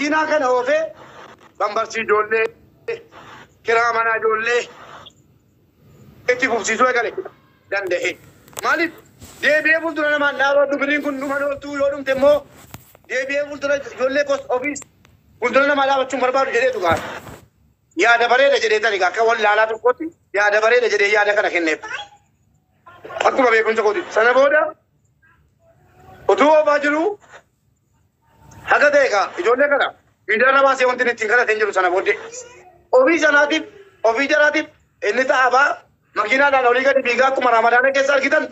Makiinaa kana oofee bambarsii ijoollee, kiraa manaa ijoollee itti fufsiisuu eegale danda'e. Maaliif deebi'ee fuuldura namaan dhaabadhu biriin kun dhuma ooltuu yoo dhumte immoo deebi'ee fuuldura ijoollee kos ofiis fuuldura namaa dhaabachuun barbaadu jedheetu gaa. Yaada bareeda jedhee tani gaa akka wallaalaa tokkotti yaada bareeda jedhee yaada kana kenneef. Akkuma beekumsa kooti. Sana booda utuu oofaa jiruu haga ta'e gaa ijoollee kana miidiyaarra baasee wanti inni ittiin kadhate hin jiru sana booddee. Ofii sanaatiif ofii jaraatiif inni ta'a baa makiinaadhaan olii gadi fiigaa akkuma Ramadaana keessa argitan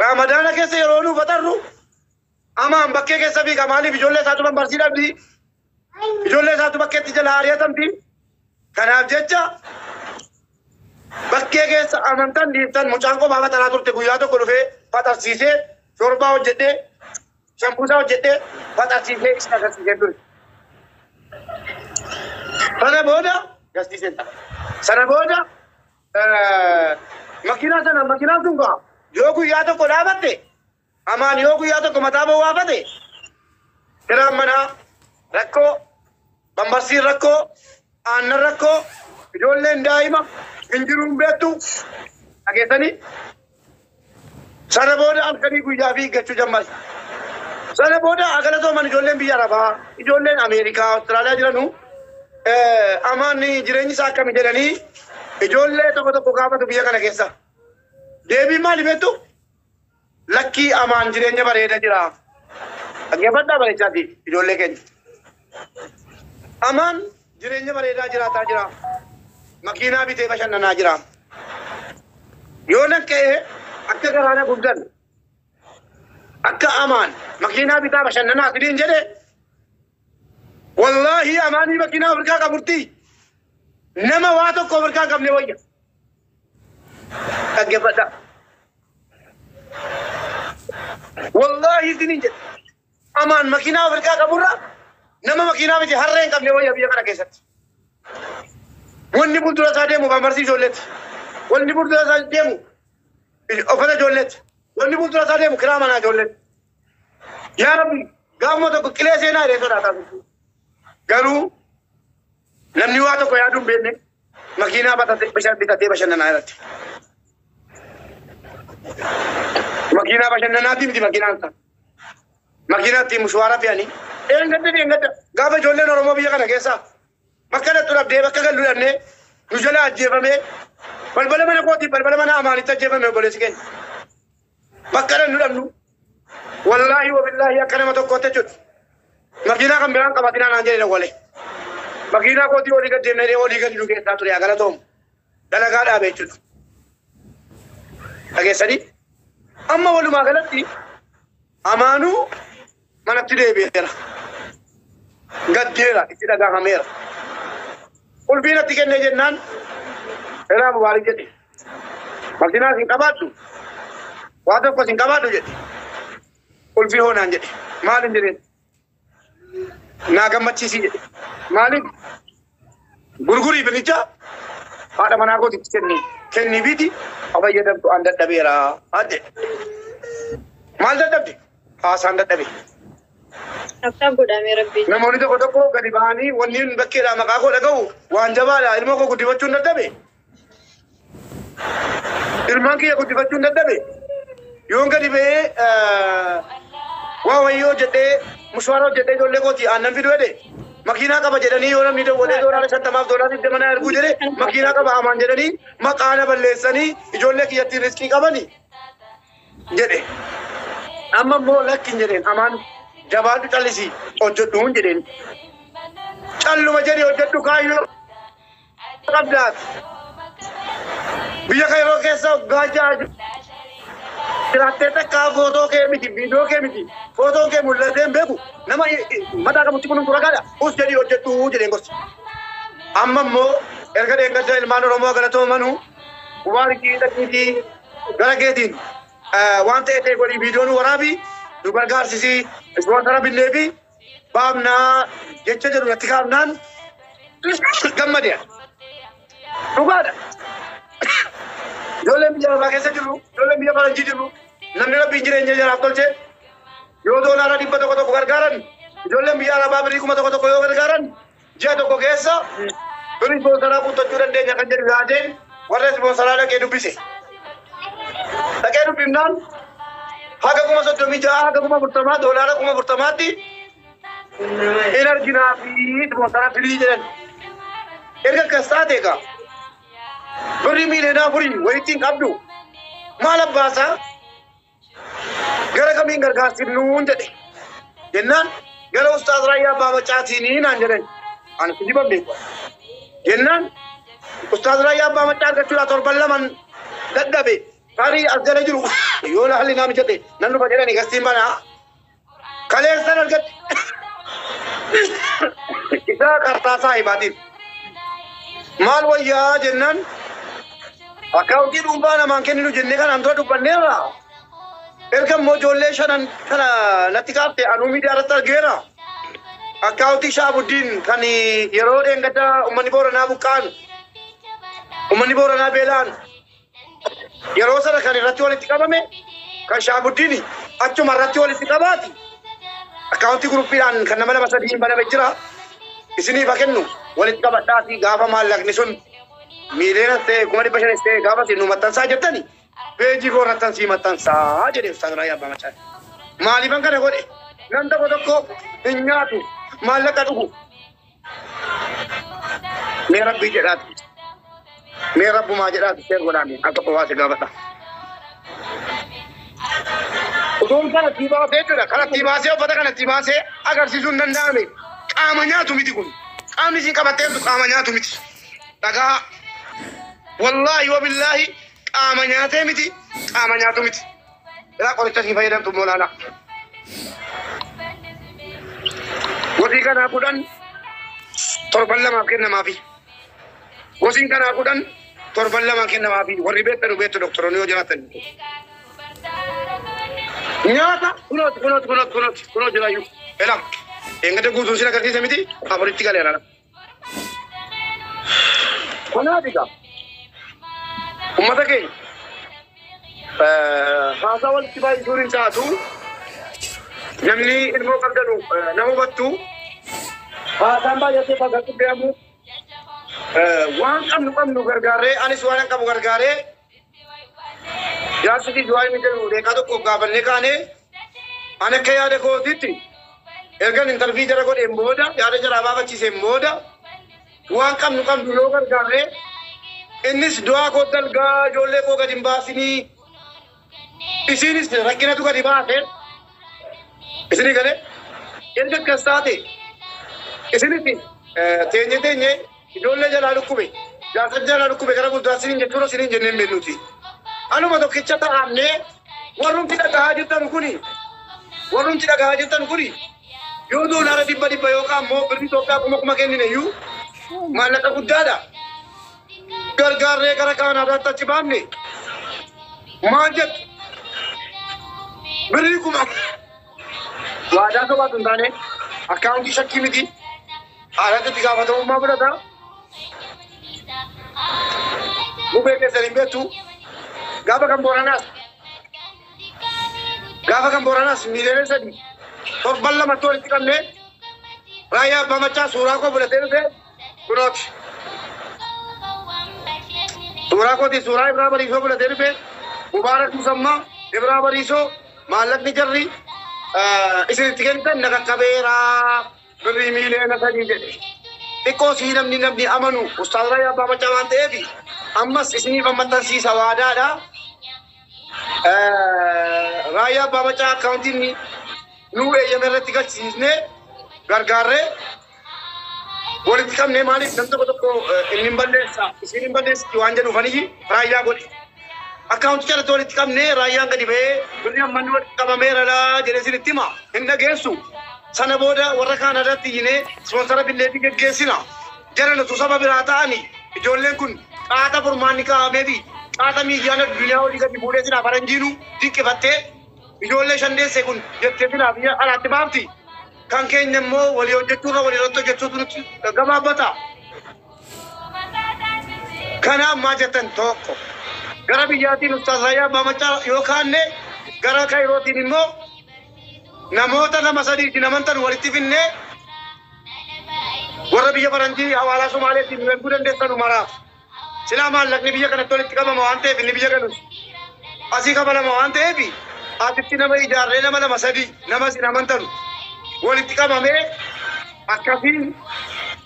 Ramadaana keessa yeroo nu faxarru amaan bakkee keessa fiiga maaliif ijoollee isaatu bambarsii dhabdi ijoollee isaatu bakkeetti jala ari'atamti kanaaf jecha bakkee keessa amantan dhiiftan mucaan qofaa faxaraa turte guyyaa tokko dhufee faxarsiisee shorbaa hojjedhee shambuusaa hojjedhee faxarsiisee isa agarsiisee ture. Sana booda garsiiseen ta'a. Sana booda makiinaa sana makiinaan sun gaa yoo guyyaa tokko dhaabatte amaan yoo guyyaa tokko mataa bowwaafate kiraan manaa rakkoo bambarsiin rakkoo aannan rakkoo ijoolleen daa'ima hin jiruun beektu dhageessanii sana booda halkanii guyyaa fiiggachuu jammari. Sana booda galatooman ijoolleen biyya Arabaa ijoolleen Ameerikaa Awustiraaliyaa jiranu amaan jireenyi isaa akkami jedhanii ijoollee tokko tokko gaafatu biyya kana keessa. Deebiin maali beektu? Lakkii amaan jireenya bareeda jira. Dhaggeeffadhaa bareechaati ijoollee keenya. Amaan jireenya bareedaa jiraataa jira. Makiinaa bitee bashannanaa jira. Yoo nan ka'ee akka garaana guddan akka amaan makiinaa bitaa bashannanaa isiniin jedhe wallaahi amaanii makiinaa Afrikaa qaburti nama waa tokko Afrikaa hin qabne wayya. Dhaggeeffadhaa. Wallaahi isiniin jedhe amaan makiinaa Afrikaa qaburra nama makiinaa miti harree hin qabne wayya biyya kana keessatti. Wanni fuuldura isaa deemu bambarsii ijoolleeti. Wanni fuuldura isaa deemu uffata ijoolleeti. Wanni fuuldura isaa deemu kiraa manaa ijoolleeti. Yaa Rabbi gaafuma tokko qilee seenaa jedhee sodaataa turte. Garuu namni waa tokko yaaduu hin beekne makiinaa bitatee bashannanaa irratti. Makiinaa bashannanaati miti makiinaan isaa. Makiinaa ittiin mushwaara fe'anii. Eengadda eengadda gaafa ijoolleen Oromoo biyya kana keessaa bakka dhattu dhabdee bakka gallu dhabnee nu jala ajjeefamee balbala mana kootii balbala mana amaanitti ajjeefame obboleessi keenya. Bakka dhannu dhabnu wallaahi wabillaahi akka nama tokkootti jechuudha. Makiinaa kan biraan qabatinaa naan jedhe dawwale. Makiinaa kootii olii gad deemnee olii gadi nu keessaa ture galatoomu. Dalagaa dhaabe jechuudha. Dhageessanii amma walumaa galatti amaanuu manatti deebi'eera. Gaddeera itti dhagahameera. Qulfii natti kennee jennaan Elaa Mubaarik jedhe. Makiinaa sin qabaadhu waa tokko sin qabaadhu jedhe. Qulfii hoonaan jedhe. Maal hin jedheen? Naa gammachiisii jedhe. Maaliif? Gurgurii binicha haadha manaa kootitti kenni. Kenni biti fayyadamtu an dadhabeera jedhe. Maal dadhabde? Haasaan dadhabe. Akkaan godhamee rabbi. Namoonni tokko tokko gadi ba'anii wanni bakkeedhaa maqaa koo dhaga'u waan jabaadha ilmoo koo guddifachuun dadhabe. Ilmaan kiyya guddifachuun dadhabe. Yoon gadi ba'ee waa wayyoo jedhee mushwaara hojjedhee ijoollee kooti aannan fidu jedhe makiinaa qaba jedhanii yoo namni dawwalee doolaara 50f doolaara 20 na erguu jedhe makiinaa qaba amaan jedhanii maqaa na balleessanii ijoollee kiyyatti riskii qabani jedhe. Amma immoo lakki hin jedheen amaan jabaadhu callisii hojjedhu hin jedheen. Calluma jedhee hojjedhu kaayyoo qabdaat. Biyya kayroo keessa waggaa 6 jiraattee takkaa footoo kee miti viidiyoo kee miti footoon kee mul'atee hin beeku nama mataa qabutti kunuun ragaadha us jedhii hojjedhu jedheen gorsa. Amma immoo erga dheengadda ilmaan Oromoo galatoomanuu Mubaarikii dhaqiitii gara keetiin waan ta'e ta'e godhii viidiyoo nu waraabii nu gargaarsisii ispoonsara binnee fi baafnaa jecha jedhu natti kaafnaan gammade. Dhugaadha. Ijoolleen biyya lafaa keessa jirru, ijoolleen biyya faranjii jirru, namni rabbiin jireenya jaraaf tolche yoo doolaara 100 tokko gargaaran Ijoolleen biyya Arabaa birrii 1000 yoo gargaaran ji'a tokko keessa birrii ispoonsaraa guuttachuu dandeenya kan jedhu yaadeen warra ispoonsaraa dhaqee dubbise. Dhaqee dubbifnaan haga 36,000 haga 40,000 doolaara 40,000tti hin arginaa fi ispoonsara firii jedhan. Erga akkas taate egaa birrii 4 miiliyoona walitti hin qabdu maal abbaasaa gara kamiin gargaarsifnuun jedhe. Jennaan gara Ustaaz Raayyaa Abbaa Maccaatiin naan jedhan. Ani kijiban beeku. Jennaan Ustaaz Raayyaa Abbaa Maccaa argachuudhaa torban laman dadhabe. Tarii as jala jiru yoo haalli naa mijate nan dhufa jedhani gastiin banaa. Kaleessan argatte. Isaa kartaa saahibaatiif. Maal wayyaa jennaan akkaawuntii dhuunfaa namaan kenninu jennee kanaan dura dubbanneerra. Erga immoo ijoollee shanan kana natti kaafte anuu miidiyaa irratti argeera. Akkaawuntii Shaabuddiin kan yeroo dheengadda uummanni Booranaa buqqaan, uummanni Booranaa beelaan yeroo sana kan irratti walitti qabame kan Shaabuddiin achuma irratti walitti qabaati. Akkaawuntii guruppiidhaan kan nama lama sadiin baname jira. Isiniif haa kennu walitti qabadhaati gaafa maallaqni sun miiliyoona ta'e 500,000 ta'e gaafa isin nu maxxansaa jettani peejii koo irratti sii maxxansaa jedhe Ustaaz Raayyaa Abbaa Maccaa. Maaliifan kana godhe? Nam tokko tokko hin nyaatu maallaqa dhugu. Mee rabbii jedhaati. Mee rabbumaa jedhaati seer godhaani al tokko waase gaafadha. Utuun kana itti baasee jechuudha. Kana itti baasee uffata kana itti baasee agarsiisuu hin danda'ame. Qaama nyaatu miti kun. Qaamni isin qabatteertu qaama nyaatu miti. Dhagaa. Wallaahi wabillaahi qaama nyaatee miti. Qaama nyaatu miti. Ilaa qoricha isin fayyadamtu moolaana. Gosii kanaa 10 torban lamaaf kennamaafi. Gosiin kanaa 10 torban lamaa kennamaafi. Warri beektanu beektu doktoroonni yoo jiraatan. Nyaata kunooti kunooti kunooti kunooti kunoo jiraayyuu. Elaa eengada guutuun sin agarsiisa miti afuritti galeera. Kanaaf egaa uummata keenya haasaa walitti baay'isuun hin taatu. Namni ilmoo qabdanu nama hubattu haasaan baay'atee fagaatu deemu waan qabnu qabnu gargaaree anis waan qabu gargaaree jaarsi fi du'aa inni jedhu deekaa tokko gaafannee kaanee ani akka yaada kootitti ergan intarvii jara godheen booda yaada jaraa baafachiiseen booda waan qabnu qabnu yoo gargaaree innis du'aa koo dalgaa ijoollee koo gadi hin baasinii isiinis rakkinatu gadi baase isinii galee erga akkas taate isinis teenye teenye ijoollee jalaa dhukkube jaarsa jalaa dhukkube gara guddaa isiniin jechuudha isiniin jenneen beeknuti. Anuma tokkicha ta'amnee warrumti dhagahaa jirtan kuni warrumti dhagahaa jirtan kuni yoo doolaara dhibba dhibba yookaan immoo birrii Itoophiyaa kuma kuma kennine iyyuu maallaqa guddaadha. Gargaarree gara Kaanaadaatti achi baafne maal jettu birrii kuma waadaa sobaatu hin taane akkaawuntii shakkii miti haalatti itti gaafatamummaa fudhata. Bubee keessan hin beektu gaafa kan Booranaas gaafa kan Booranaas 3 miiliyoona torban lamatti walitti qabnee Raayyaa Abbaa Maccaa suuraa koo fudhatee dhufe kunooti. Suuraa kooti suuraa Ibraa Bariisoo fudhatee dhufe Mubaarak Musammaa Ibraa Bariisoo maallaqni jarri isinitti kennitan na qaqqabeera birrii 3 miiliyoona jedhe. Xiqqoo sii namni namni amanu Ustaaz Raayyaa Abbaa Maccaa waan ta'eef ammas isiniif maxxansiisa waadaadha. Raayyaa Abbaa Maccaa akkaawuntiin nuu eeyyame irratti galchisiisnee gargaarree walitti qabnee maaliif nam tokko tokko inni hin balleessa isiin hin balleessiti waan jedhuufaniyyi raayyaa godhe. Akkaawuntii jalatti walitti qabnee raayyaan gadi ba'ee birri ammanni walitti qabameera laa jedhee isinitti hima hin dhageessu. Sana booda warra Kaanaadaatti iyyinee ispoonsara billeetii geggeessina. Jara nutu saba biraa ta'ani ijoolleen kun qaata furmaanni kaa'amee fi qaata miidiyaan addunyaa olii gadi fuudhee silaa faranjiinu dinqifattee ijoollee shan deesse kun jettee silaa biyya alaatti baafti. Kan keenya immoo walii hojjechuurra walii irratti hojjechuutu nutti gabaabbata. Kanaaf maal jettan tokko gara biyyaatiin Ustaaz Raayyaa Abbaa Maccaa yoo kaanne gara Kairootiin immoo Namoota nama sadiitti namantan walitti finnee warra biyya faranjii hawaalaa Somaaleetti nu erguu dandeessan maraaf. Silaa maallaqni biyya kanatti walitti qabama waan ta'eef inni biyya kanus asii qabalama waan ta'eef asitti nama ijaarree nama lama sadii nama isin amantanu walitti qabamee akkasiin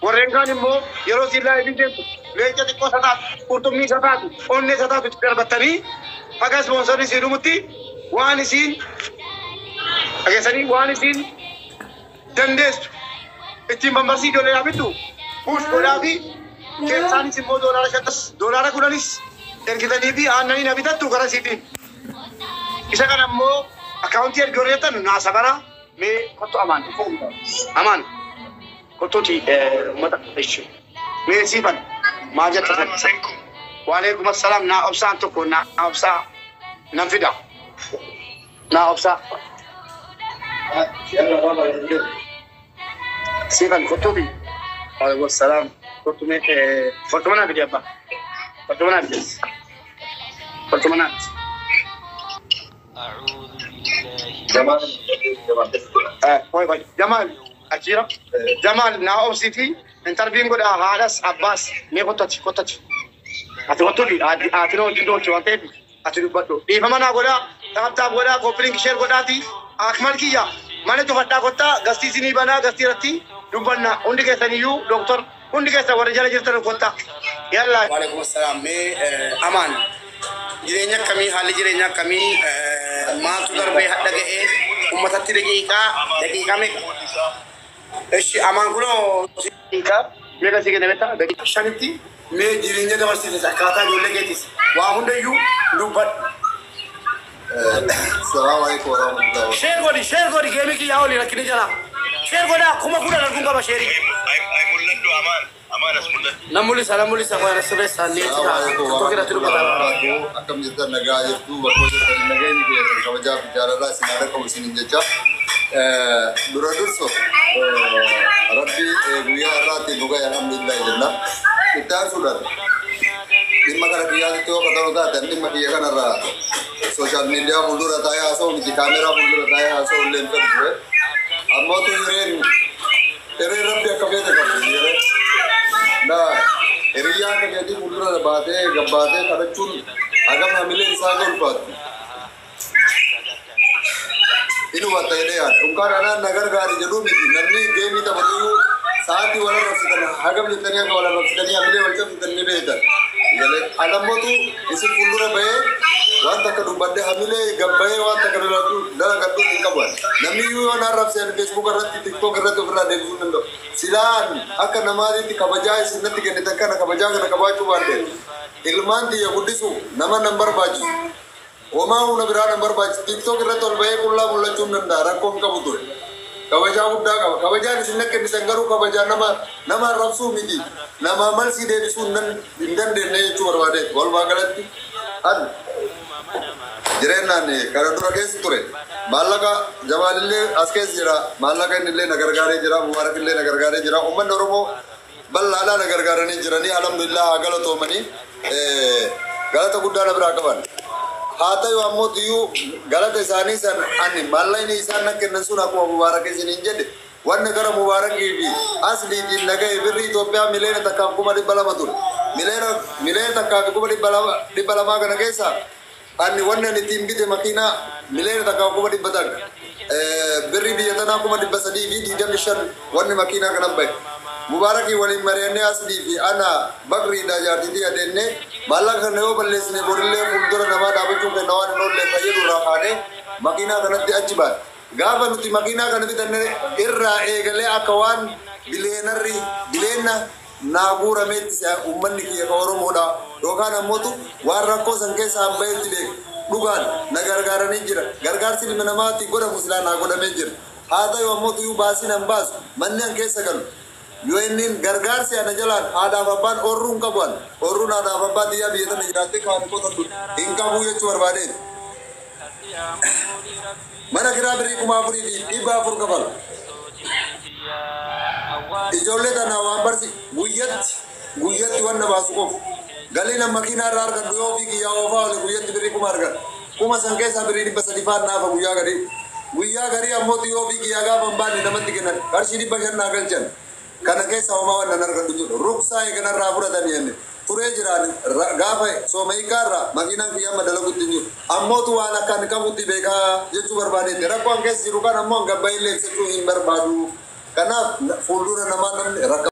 warreen kaan immoo yeroo isin live deemtu leenca xiqqoo isa taatu, qurxummii isa taatu, onnee isa taatu itti darbattanii haga ispoonsorri isin dhumutti waan isiin dhageessanii waan isiin dandeessu ittiin bambarsii ijoollee dhaabittu push godhaa fi keessaanis immoo $5 $10s ergitanii fi aannanii na bitattu gara isiitiin. Isa kana immoo akkaawuntii ergi warri jettan naa safara mee kottu amaan amaan kottuuti uummata ishi mee siifan maal jetta san. Waalaikum assalaam. Naa obsaan tokko naa obsaa nan fida naa obsaa siifan kottuuti. Waalaikum assalaam. Kottu mee barcuma naa fidi abbaa barcuma naa fidi barcuma naa fidi. أعوذ بالله Qoy qoy Jamal achira Jamal naa obsiti interviewin godha haadhas abbaas mee kottati kottati ati kottuuti ati noo hojii doolchi waan ta'eef ati dubbadhu dhiifama naa godhaa tap tap godhaa copy link share godhaati akmal kiyya mana cufadhaa kottaa gastii isinii banaa gastii irratti dubbanna hundi keessaniyyuu dooktor hundi keessan warri jala jirtan kottaa yalla. Waalaikum assalaam. Mee amaan jireenya akkamii haalli jireenya akkamii maaltu darbee hadha ga'ee uummatatti daqiiqaa daqiiqaa meeqa? Ishi amaan kunoo daqiiqaa meeqa si kenne beektaa? Daqiiqaa shanitti mee jireenya dabarsiises akkaataa ijoollee keetis waa hundayyuu dubbadhu. Salaamu alaikum warahmatullahi. Share godhi share godhi geemii kiyyaa olii rakkini jala. Share godhaa 10,000 arguun qaba sheerii. Ay mul'adhu amaan. Amaan as mul'adhu. Nan mul'isa nan mul'isa qoyana sirreessaa ni Salaamu alaikum jechuudha. Tokko irratti warahmatullahi dubbata. Wabarakatuh. Akkam jirtan nagaa jirtu bakka jirtan nageenyi keessan kabajaa fi jaalalaa isin haa qabu isiniin jecha. Dura durso Rabbi guyyaa har'aatti nu gahe alhamdulillah jenna. Itti aansuudhaan dhimma kana biyyaatti yoo qaxaru taate dhimma biyya kanarraa social media fuuldura taa'ee haasa'u miti kaameraa fuuldura taa'ee haasa'u illee hin fedhu ture. Ammootu hireen hireen Rabbi akka feete qabdi yeree. Na hiriyyaa akka keetii fuuldura baatee gabbaatee kadhachuun hagam hamileen isaa golfaatti. Inni hubatta jedhee yaada. Unkaan anaan na gargaari jedhuu miti namni geemii taphatuyyuu sa'aatii wal arrabsitan hagam jettanii akka wal arrabsitanii hamilee wal cabsitan ni beektan. Alammootu isin fuuldura bahee waan takka dubbadde hamilee gabbayee waan takka dalagadhu hin qabu. Namni iyyuu yoo na arrabse ani Facebook irratti TikTok irratti ofirraa deebisuu hin danda'u. Silaan akka namaatitti kabajaa isin natti kennitan kana kabajaa kana qabaachuu baadde ilmaan tiyya guddisu nama nan barbaachisu. Homaa humna biraa nan barbaachisu. TikTok irratti ol bahee qullaa mul'achuu hin danda'a rakkoo hin qabu ture. Kabajaa guddaa qaba. Kabajaan isin natti kennitan garuu kabajaa nama nama arrabsuu miti. Nama malsii deebisuu hin dandeenye jechuu barbaadeet. Walumaa galatti an jireenyaan kana dura keessa ture. Maallaqa Jamaalillee as keessa jira. Maallaqa inni illee na gargaaree jira. Mubaarak illee na gargaaree jira. Uummanni Oromoo bal'aadhaa na gargaaranii jiranii alhamdulillah haa galatoomanii galata guddaa na biraa qaban. Haa ta'u ammoo iyyuu galata isaanii san ani maallaqni isaan na kennan sun akkuma Mubaarak isiniin jedhe wanni gara Mubaarakii fi asliitiin na ga'e birrii Itoophiyaa 1,200,000 ture. 1,200,000 kana keessaa ani wanni ani ittiin bite makiinaa 1,100,000 birrii biyya tanaa 325,000 wanni makiinaa kana bahe. Mubaarakii waliin mari'annee aslii fi ana bakriidha jaartiitii adeemnee maallaqa kana yoo balleessine borillee fuuldura namaa dhaabachuun kenna waan hin oolle fayyadu irraa kaanee makiinaa kanatti achi baane. Gaafa nuti makiinaa kana bitanne irraa eegalee akka waan bileenarri bileenna naa guurameetti uummanni kiyya ka Oromoodha yookaan ammootu waan rakkoo san keessaa hin bahetti beeku. Dhugaan na gargaaranii jira. Gargaarsi ilma namaatti godhamu silaa naa godhamee jira. Haa ta'u ammootu iyyuu baasiin an baasu manni an keessa galu. Yoo inni gargaarsi ana jalaan haadhaaf abbaan orruu hin qabu ani. Orruun haadhaaf abbaa xiyyaa biyya tana jiraattee kaani qotadhu hin qabu jechuu barbaadeeti. Mana kiraa birrii 4,400 kafala. Ijoollee tana waan barsi guyyatti guyyatti wanna baasu qofu. Galii nama makiinaa irraa argadhu yoo ofii kiyyaa oofaa oole guyyatti birrii 1,000 argadha. 1,000 san keessaa birrii 300 faan naafa guyyaa gadi. Guyyaa garii ammoo yoo fi kiyyaa gaafa hin baanne namatti kennan qarshii 500 naa galchan. Kana keessa homaa waan nan argadhu jiru. Ruksaa eeganarraa fudhatanii jenne. Turee jiraan gaafa sooma hiikaarraa makiinaan kiyyaa amma dalagutti hin jiru. Ammootu waan akkaan qabutti beekaa jechuu barbaadeetti. Rakkoo an keessa jiru kan ammoo an gabbaa'illee ibsachuu hin barbaadu. Kanaaf fuuldura namaa namni rakka.